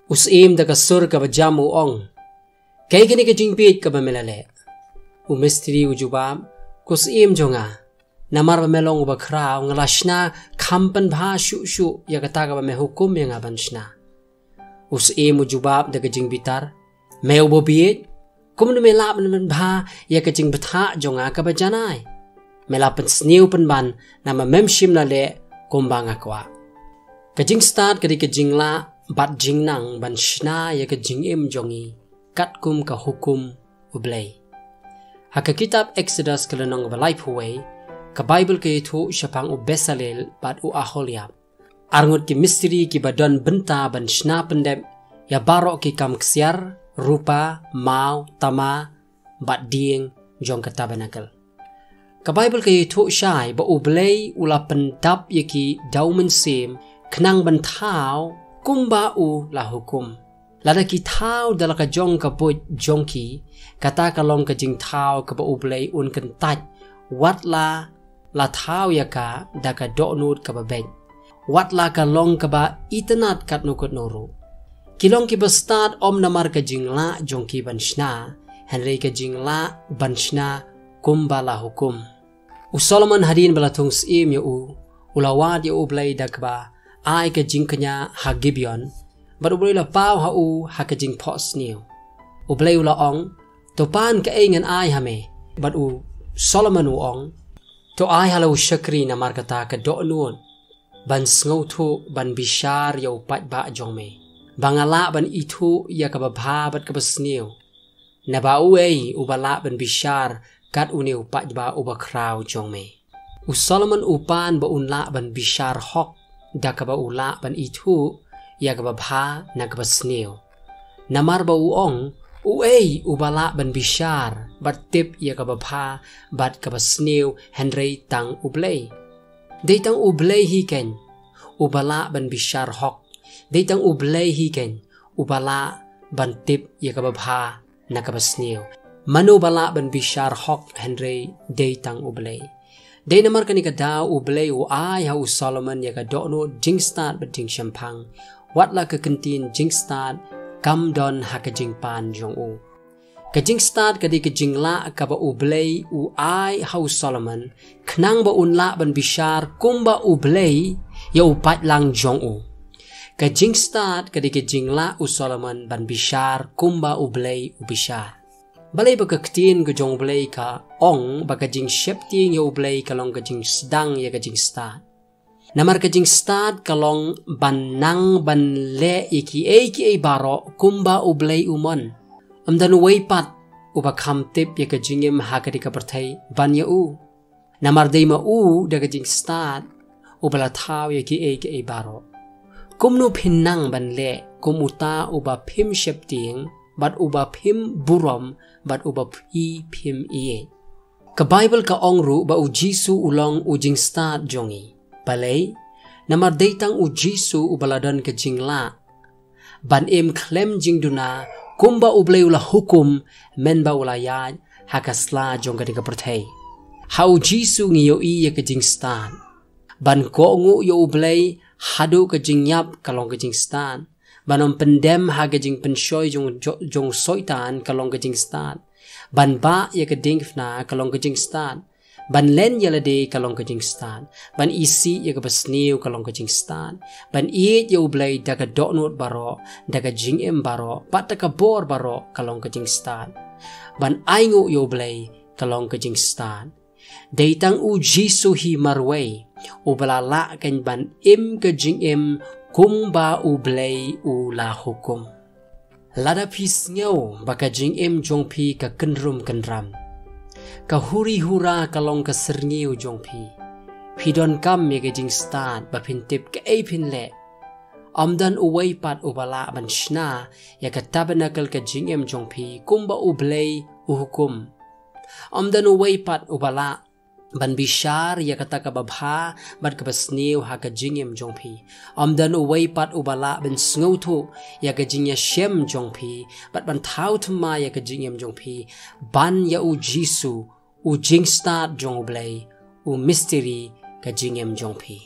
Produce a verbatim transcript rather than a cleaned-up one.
U syiem da ka sur kaba jam u ong, "Kaei kane ka jingbieit kaba me la leh?" U mistri u jubab, "Ko syiem jong nga, namar ba me long uba khraw, nga la shna kham pynbha shuh shuh ïa kata kaba me hukum ïa nga ban shna." U syiem u jubab da ka jingbitar, "Me uba bieit, kumno me lah ban pynbha ïa ka jingbthah jong nga kaba janai? Me la pynsniew pynban, namar mem shym la leh kumba nga kwah." Ka jingstad ka dei ka jinglah bad jingnang ban shna ïa ka jingim jong ngi katkum ka hukum U Blei. Ha ka kitab Exodus ka lynnong ba laiphew wei, ka Baibl ka ïathuh shaphang u Besalel bad u Aholiab, arngut ki mistri kiba don bynta ban shna pyndep ïa baroh ki kam ksiar, rupa, maw, tama bad dieng jong ka tabernakl. Ka Baibl ka ïathuh shai ba U Blei u la pyndap ïa ki da u mynsiem khnang ban thaw kumba u la hukum. Lada ki thaw da la ka jong ka buit jong ki, kata ka long ka jingthaw kaba U Blei un kyntait, wat la la thaw ïa ka da ka dohnud kaba beit, wat la ka long kaba itynnad katno katno ruh. Ki long kiba stad ym namar ka jinglah jong ki ban shna, hynrei ka jinglah ban shna kumba la hukum. U Solomon hadien ba la thung syiem ïa u, u la wad ïa U Blei da kaba ai ka jingkñia ha Gibeon, bad U Blei u la paw ha u ha ka jingphohsniew. U Blei u la ong, "To pan kaei ngan ai ha me." Bad u Solomon u ong, "To ai ha la u shakri namar kata ka dohnud ban sngewthuh ban bishar ïa u paidbah jong me, ba nga lah ban ithuh ïa kaba bha bad kaba sniew. Naba uei uba lah ban bishar kat une u paidbah uba khraw jong me?" U Solomon u pan ba un lah ban bishar hok da kaba u lah ban ithuh ïa kaba bha na kaba sniew. Namar ba u ong, "Uei uba lah ban bishar bad tip ïa kaba bha bad kaba sniew hynrei tang U Blei? Dei tang U Blei hi keiñ uba lah ban bishar hok. Dei tang U Blei hi keiñ uba lah ban tip ïa kaba bha na kaba sniew. Mano ba lah ban bishar hok hynrei dei tang U Blei?" Dei namar kane ka daw U Blei u ai ha u Solomon ïa ka dohnud jingstad bad jingshemphang, wat la ka kyntien jingstad kam don ha ka jingpan jong u. Ka jingstad ka dei ka jinglah kaba U Blei u ai ha u Solomon khnang ba un lah ban bishar kumba U Blei ïa u paidlang jong u. Ka jingstad ka dei ka jinglah u Solomon ban bishar kumba U Blei u bishar. Balei ba ka ktien ka jong U Blei ka ong ba ka jingsheptieng ïa U Blei ka long ka jingsdang ïa ka jingstad? Namar ka jingstad ka long ban nang ban leh ïa kiei kiei baroh kumba U Blei u mon. Ym don uwei pat uba kham tip ïa ka jingim ha kane ka pyrthei ban ïa u. Namar dei ma u da ka jingstad uba la thaw ïa kiei kiei baroh. Kumno phin nang ban leh kum uta uba phim sheptieng bad uba phim burom bad uba phi phim ïeit? Ka Baibl ka ong ruh ba U Jisu u long u jingstad jong ngi. Balei? Namar dei tang U Jisu uba la don ka jinglah ban im khlem jingduna kumba U Blei u la hukum, mynba u la ïaid ha ka sla jong kane ka pyrthei. Ha U Jisu ngi ïohi ïa ka jingstad. Ban kohnguh ïa U Blei haduh ka jingïap ka long ka jingstad. Ban ym pyndem ha ka jingpynshoi jong, jong, jong Soitan ka long ka jingstad. Ban bah ïa ka diengphna ka long ka jingstad. Ban len ïa lade ka long ka jingstad. Ban isih ïa kaba sniew ka long ka jingstad. Ban ïeit ïa U Blei da ka dohnud baroh, da ka jingim baroh, bad da ka bor baroh ka long ka jingstad. Ban ainguh ïa U Blei ka long ka jingstad. Dei tang U Jisu hi marwei uba la lah keiñ ban im ka jingim kumba U Blei u la hukum. Lada phi sngew ba ka jingim jong phi ka kynrum kynram, ka huri hura ka long ka syrngiew jong phi, phi donkam ïa ka jingstad ba phin tip kaei phin leh. Ym don uwei pat uba lah ban shna ïa ka tabernakl ka jingim jong phi kumba U Blei u hukum. Ym don uwei pat uba lah ban bishar ïa kata kaba bha bad kaba sniew ha ka jingim jong phi. Ym don uwei pat uba lah ban sngewthuh ïa ka jingïashem jong phi bad ban thaw thymmai ïa ka jingim jong phi ban ïa U Jisu, u jingstad jong U Blei, u mistri ka jingim jong phi.